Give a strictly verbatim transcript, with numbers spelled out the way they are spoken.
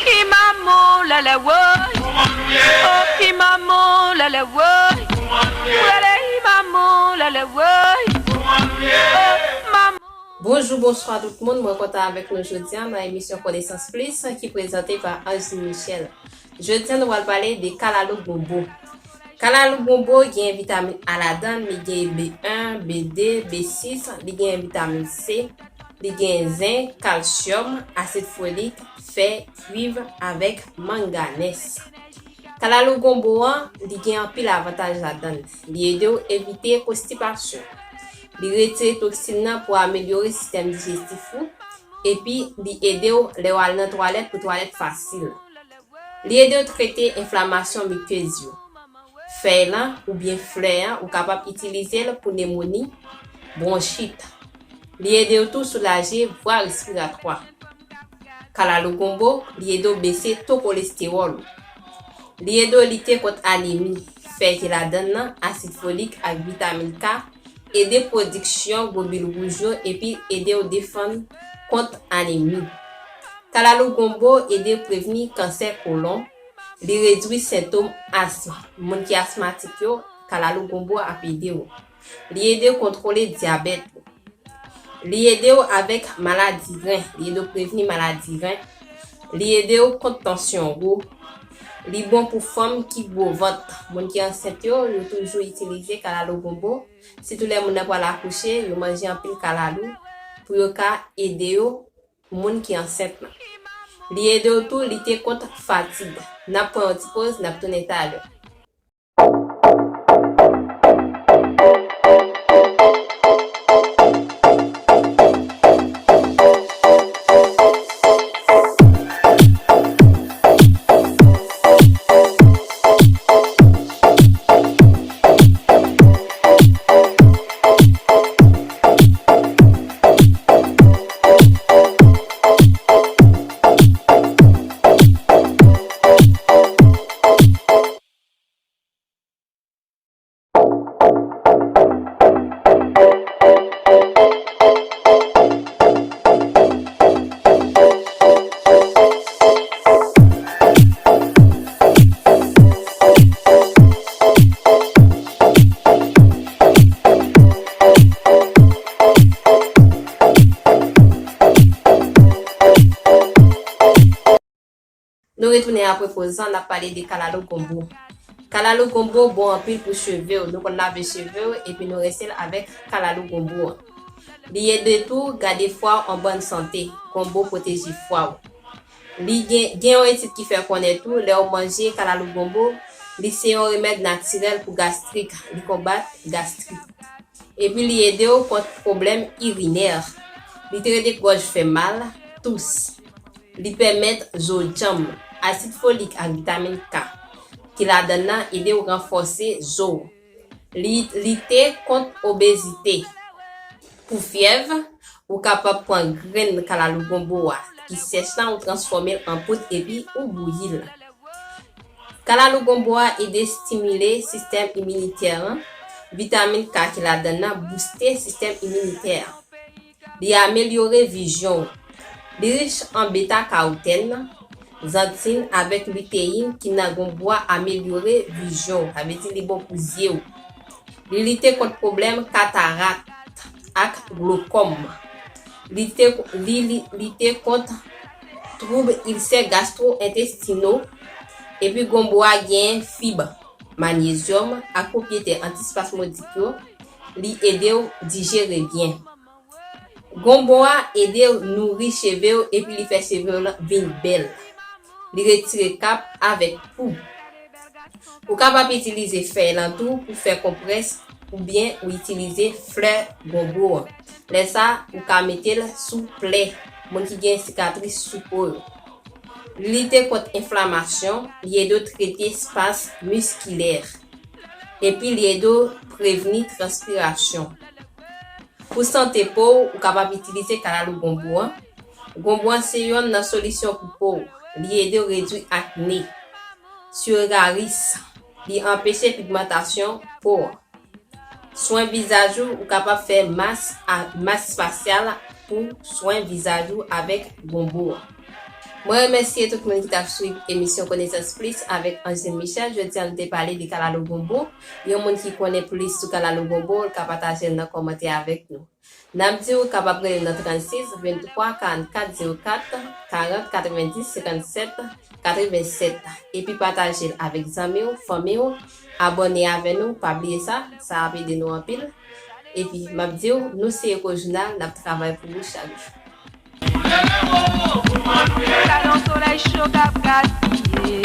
Imamo lele woy. Oh, imamo lele woy. Wele imamo lele woy. Oh, mamo. Bonjou, bonswa tout moun. Mwen kontan avèk nou jodi a nan emisyon Konesans Plis ki prezante pa Angeline Michel. Jodi a nou pral pale de kalalou gonbo. Kalalou gonbo gen vitamin A ladan, li gen B en, B de, B sis, li gen vitamin C, li gen zen, kalsyòm, asid folik, fè, kwiv avèk manganèz. Kalalou gonbo an, li gen anpil avantaj ladan l. Li ede w evite konstipasyon. Li retire toksin nan pou amelyore sistèm dijestif ou, epi li ede w lè w al nan twalèt pou twalèt fasil. Li ede w trete enflamasyon mikez yo. Fèy lan oubyen flè an, ou kapab itilize l pou nemoni, bwonchit. Li ede w tou soulaje vwa respiratwa. Kalalou gonbo, li ede w bese to kolestewòl ou. Li ede w lite kont anemi. Fè ki ladan l nan, asid folik ak vitamin K, ede pwodiksyon globil wouj yo epi ede w defann kont anemi. Kalalou gonbo ede w prevni kansè kolon. Li redwi sentòm asm. Moun ki asmatik yo, kalalou gonbo ap ede w. Li ede w kontwole dyabèt ou. Li ede w avèk maladi ren. Li ede w prevni maladi ren. Li ede w kont tansyon wo. Li bon pou fanm ki gwo vant. Moun ki ansent yo, yo toujou itilize kalalou gonbo. Sitou lè moun nan pral akouche, yo manje anpil kalalou pou yo ka ede yo, moun ki ansent lan. Li ede w tou lite kont fatig. N ap pran yon ti poz, n ap tounen talè. Nou retounen apre poz lan, n ap pale de kalalou gonbo. Kalalou gonbo bon anpil pou cheve w. Nou konn lave cheve w epi nou rense l avèk kalalou gonbo an. Li ede tou gade fwa w an bòn sante. Gonbo pwoteje fwa w. Li gen, gen yon etid ki fè konnen tou, lè w manje kalalou gonbo, li se yon remèd natirèl pou gastrik. Li konbat gastrit. Epi li ede w kont pwoblèm irinè. Li trete gòj fè mal, tous. Li pèmèt zo djanm. Asid folik ak vitamin K ki ladan l nan ede w ranfòse zo w. Li lite kont obezite. Pou fyèv, ou kapab pran grenn kalalou gonbo a ki sèch lan, ou transfòme l an poud epi ou bouyi l. Kalalou gonbo a ede stimile sistèm iminitè an. Vitamin K ki ladan l nan bouste sistèm iminitè an. Li amelyore vizyon w. Li rich an beta karotèn, zantin avèk luteyin ki nan gonbo a amelyore vizyon w. Sa vle di li bon pou zye w. Li lite kont pwoblèm katarak ak glokòm. Li te, li, li lite kont twoub ilsè gastwo-entestino. Epi gonbo a gen fib, manyezyòm ak pwopyete antispazmodik yo. Li ede w dijere byen. Gonbo a ede w nouri cheve w epi li fè cheve w lan vin bèl. Li retire kap avèk pou. Ou kapab itilize fèy lan tou pou fè konprès oubyen ou itilize flè gonbo an. Lè sa, ou ka mete l sou plè, moun ki gen sikatris sou po yo. Li lite kont enflamasyon, li ede w trete espas miskilè. Epi li ede w prevni transpirasyon. Pou sante po w, ou kapab itilize kalalou gonbo an. Gonbo an se yonn nan solisyon pou po w. Li ede w redwi akne, suraris. Li anpeche pigmantasyon po w. Swen vizaj ou, ou kapab fè mas a, mas fasyal pou swen vizaj ou avèk gonbo an. Mwen remèsye tout moun ki t ap swiv emisyon Konesans Plis avèk Angine Michel. Jodi a nou te pale de kalalou gonbo. Yon moun ki konnen plis sou kalalou gonbo, l ka pataje l nan kòmantè avèk nou. N ap di w kapab rele l nan trannsis venntwa karannkat zewo kat karant katrevendis senkannsèt katrevensèt. Epi pataje l avèk zanmi w, fanmi w, abòne avè nou, pa bliye sa, sa ap ede nou anpil. Epi m ap di w, nou se Echo Jounal, n ap travay pou ou chak jou. Gade yon solèy cho k ap gaspiye.